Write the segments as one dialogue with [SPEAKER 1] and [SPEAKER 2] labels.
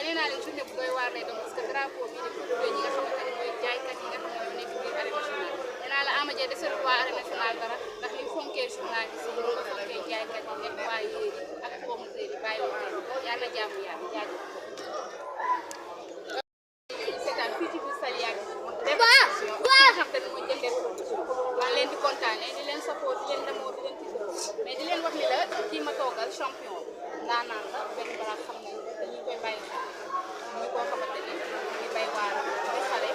[SPEAKER 1] nee naa leen journée bu doy waar lay doon parce que drapeau bi dañ ko tuddee ñi nga xamante ne mooy jaaykat yi nga xam ne ñoo nekk biir arène nationale nee naa la Ama Dia desul waa arène nationale dara ndax li fonkee journaliste yi ñu fonkee jaaykat yi nekk waa yéeri ak promoteur yi bàyyi wu leen yàlla na jàmm yàlla jaajëf seetaan fii ci biir Saliyaat xam te ne mooy jëndee production maa leen di kontaane di leen support di leen demoo di leen tiitaroo mais di leen wax ni la kii ma toogal champion ndaanaan la benn balaa xam ne dañuy koy bàyyi xel muy koo xamante ni ñu bay waaram di xale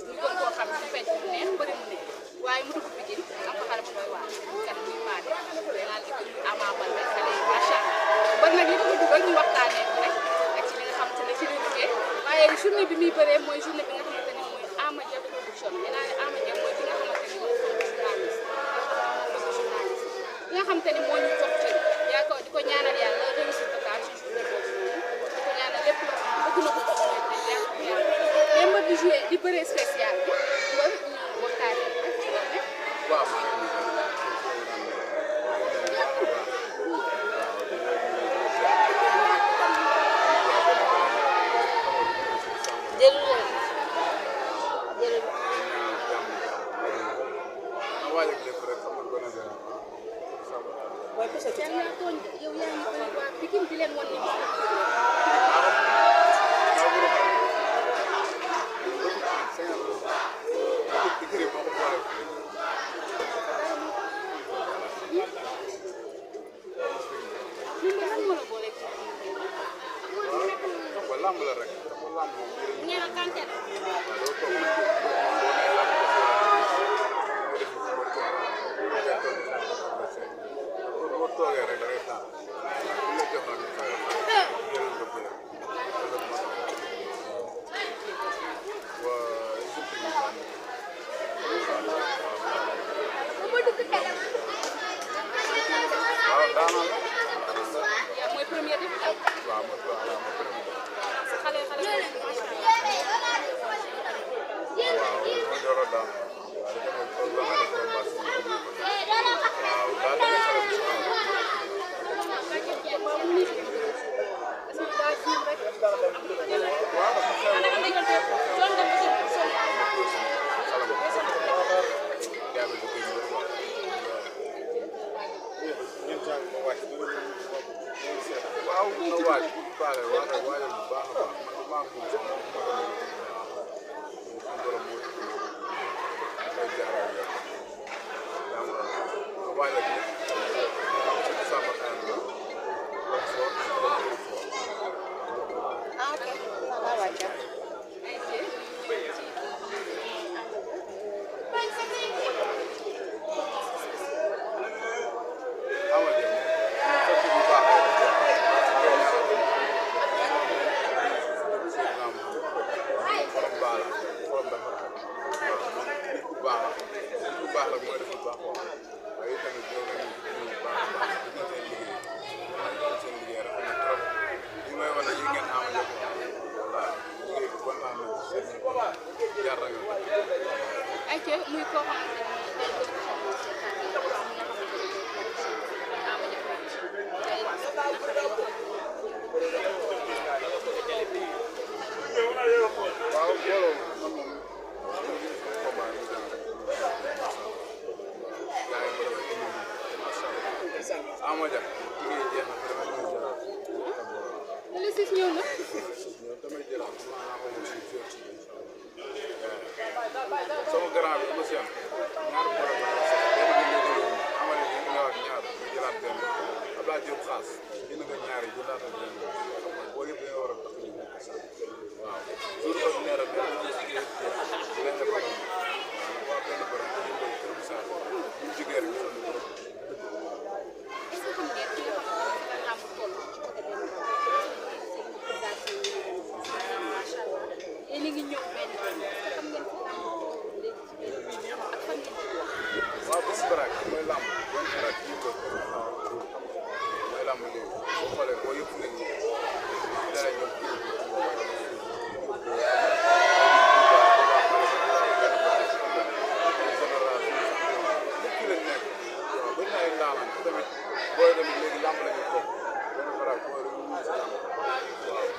[SPEAKER 1] ñu gën koo xam ci fecc mu neex bëri mu neex waaye mu dugg Pikine am fa xale bu doy waar kan muy paade danaa di ko Ama Baldé xale yi macha allah ba nag li ko dugal ñu waxtaanee ko rek ak ci li nga xamante ne ci la duggee waaye journée bi muy bëree mooy journée bi nga xamante ne mooy Ama Dia production nee naa ne Ama Dia mooy ki nga xamante ni mooy journaliste ki nga xamante ni moo ñu jox cër yaa ko di ko ñaanal yàlla réussite totale ci journée boobu noonu di ko ñaanal lépp loo xam bëgg na ko ci journée bi yàlla ko yàlla mais mbër di joué di bëree spécial bi mbër ñu waxtaanee ko ci la nekk waaw yow yaa ngi bëri waa Pikine di leen wan ni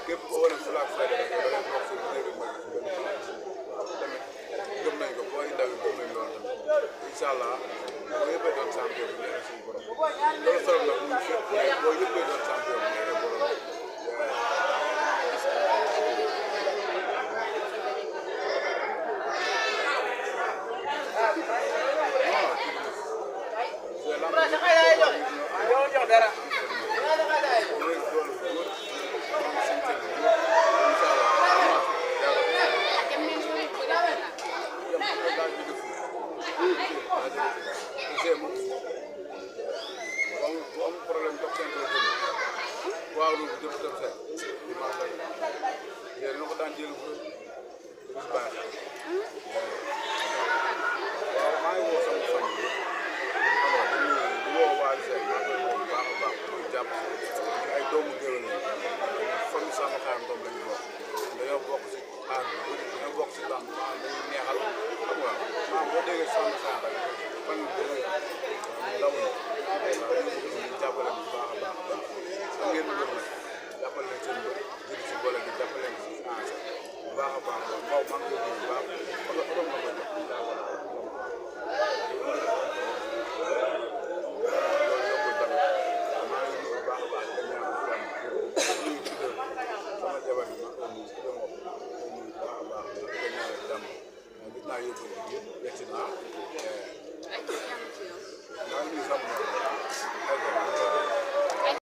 [SPEAKER 2] képp waaw loolu jëm dem seet di maa ngi lay na ko daan jël bu bis baax waaw maa ngi woo sama fan yi xam nga di woo waa Seck maa ngi koy woo bu baax a baax pour jàpp ay doomu géwél lañu famille sama xaram doom lañu bokk dañoo bokk si aar bi dañoo bokk si lamb maanaam dañuy neexal xam nga maanaam boo déggee sama xaar rek fan yi dañuy ndaw la waaw ñu jàppale bu baax a baax a baax xam ngeen bëgg nag jàppale leen seen bëri jël si boole bi jàppale leen si aar bu baax a baax Mbaw maa ngi lay bu baax wala otom nga ko jox Thank you.